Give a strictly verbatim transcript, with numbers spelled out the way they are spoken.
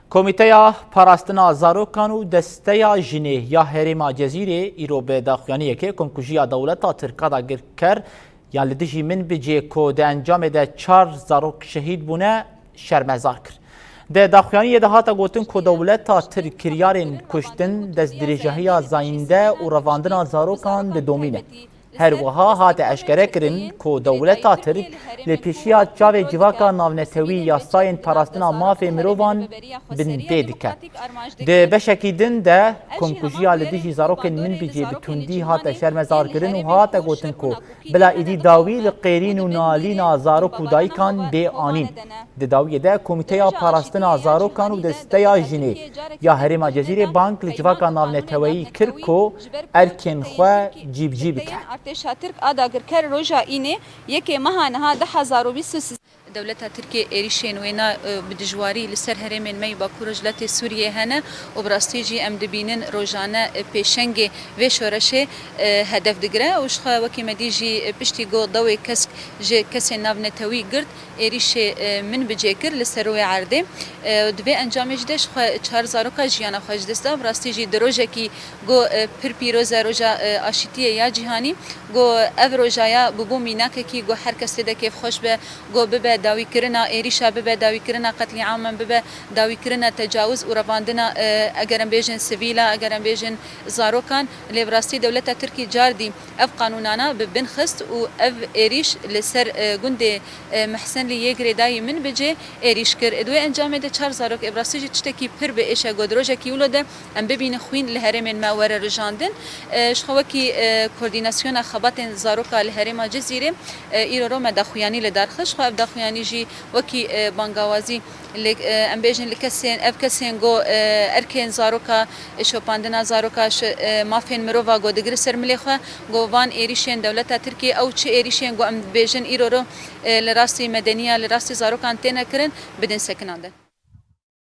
Komîteya Parastina Zarokan û Desteya Jinê ya Herêma Cezîrê îro bi daxuyaniyekê komkujiya dewleta Tirk a dagirker ya li dijî Minbicê ku di encamê de çar zarok şehîd bûne, şermezar kir. Di daxuyaniyê de hate gotin ku dewleta Tirk kiryarên kuştin, destdirêjahiya zayînde û revandina zarokan didomîne. Her wiha hate eşkere kirin ku dewleta Tirk li pêşiya çavê civaka navnetewî yasayên parastina mafê mirovan binpê dike. Di beşekî din de komkujiya li dijî zarokên Minbicê bi tundî hate şermezarkirin û hate gotin ku bila êdî dawî li qêrîn û nalîna zarok û dayikan bê anîn. Di dawiyê de Komîteya Parastina Zarokan û Desteya Jinê ya Herêma Cezîrê bang li civaka navneteweyî kir ku erkên xwe cîbicî bike. Artêşa Tirk a dagirker roja Înê yekê meha niha du hezar û bîst û sê. Dewleta Tirkiyê êrîşên wêna, e, bi dijwarî li ser herêmên me yî Bakur Rojhilatê Sûriyê hene û bi rastî jî em dibînin rojane, e, pêşengê vê şoreşê, e, hedef digire û ji xwe wekî me dî jî, e, piştî ku dewê kesk ji kesên navnetewî girt, êrîşê, e, Minbicê kir li ser rûyê erdê. E, di vê encamê jî de ji xwe çar zaroka jiyana xwe ji dest da. Bi rastî jî di rojekî ku, e, pir pîroz e, roja, e, aşîtiyê ya cîhanî, ku ev roja ya bûbû mînakekî ku her kes tê de kêfxweş be, ku bibe dawîkirina êrîşa, bibe dawîkirina qetlîaman, bibe dawîkirina tecawuz û revandina, e, eger em bêjin sivîla, eger em bêjin zarokan. Lê bi rastî dewleta Tirkî cardî ev qanûnana bi bin xist û ev êrîş li ser, e, gundê, e, Mehsenlî yê girêdayî Minbicê êrîş kir. Di wê encamê de çar zarok, ê bi rastî jî tiştekî pir bi êş e ku di rojekî wilo de em bibînin xwîn li herêmên me were rijandin. E, ji xwe wekî, e, koordînasyona xebatên zaroka li herêma Cizîrê, e, îro ro me daxuyanî li dar xist. Ji xwe ev daxuyanî jî wekî, e, bangawazî li, e, em bêjin li kesên, ev kesên ku, e, erkên zaroka, e, şopandina zaroka, şi, e, mafên mirova ku digire ser milê xwe, ku van êrîşên dewleta Tirkiyê ew çi êrîşên ku em dibêjin îro ro, e, li rastî medeniya, li rastî zarokan têne kirin, bidin sekinandin.